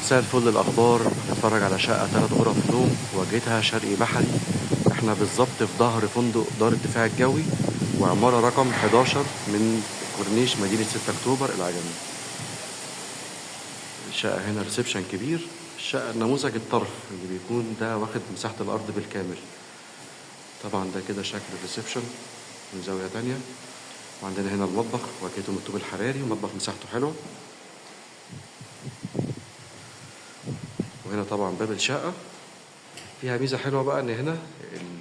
مساء الفل. الأخبار، هنتفرج على شقة 3 غرف نوم واجهتها شرقي بحري. احنا بالظبط في ظهر فندق دار الدفاع الجوي وعمارة رقم 11 من كورنيش مدينة 6 أكتوبر العجمي. الشقة هنا ريسبشن كبير، الشقة نموذج الطرف اللي بيكون ده واخد مساحة الأرض بالكامل. طبعا ده كده شكل الريسبشن من زاوية تانية. وعندنا هنا المطبخ واجهته من الطوب الحراري، ومطبخ مساحته حلوة. وهنا طبعا باب الشقة. فيها ميزة حلوة بقى ان هنا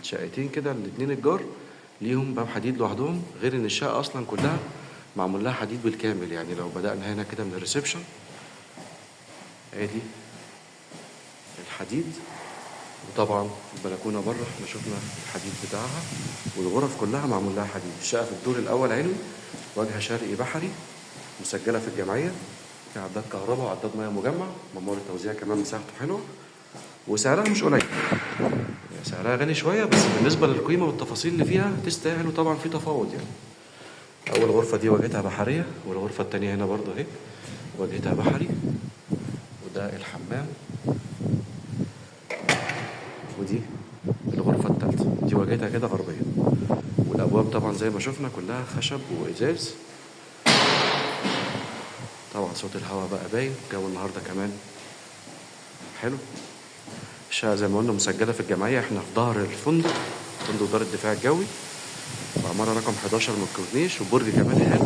الشقتين كده الاتنين الجار ليهم باب حديد لوحدهم، غير ان الشقة اصلا كلها معمول لها حديد بالكامل. يعني لو بدأنا هنا كده من الريسبشن ادي الحديد، وطبعا البلكونة بره احنا شفنا الحديد بتاعها، والغرف كلها معمول لها حديد. الشقة في الدور الاول علوي، واجهة شرقي بحري، مسجلة في الجمعية، في عداد كهرباء وعداد مية مجمع، ممر التوزيع كمان مساحته حلوة، وسعرها مش قليل، يعني سعرها غالي شوية بس بالنسبة للقيمة والتفاصيل اللي فيها تستاهل، وطبعا في تفاوض. يعني أول غرفة دي واجهتها بحرية، والغرفة التانية هنا برضه أهي واجهتها بحري، وده الحمام، ودي الغرفة التالتة دي واجهتها كده غربية. والأبواب طبعا زي ما شفنا كلها خشب وإزاز. طبعا صوت الهواء بقى باين، الجو النهارده كمان حلو. الشقة زي ما قلنا مسجلة في الجمعية، احنا في ظهر الفندق، فندق دار الدفاع الجوي، وعمارة رقم 11 من الكورنيش، وبرج كمان حلو.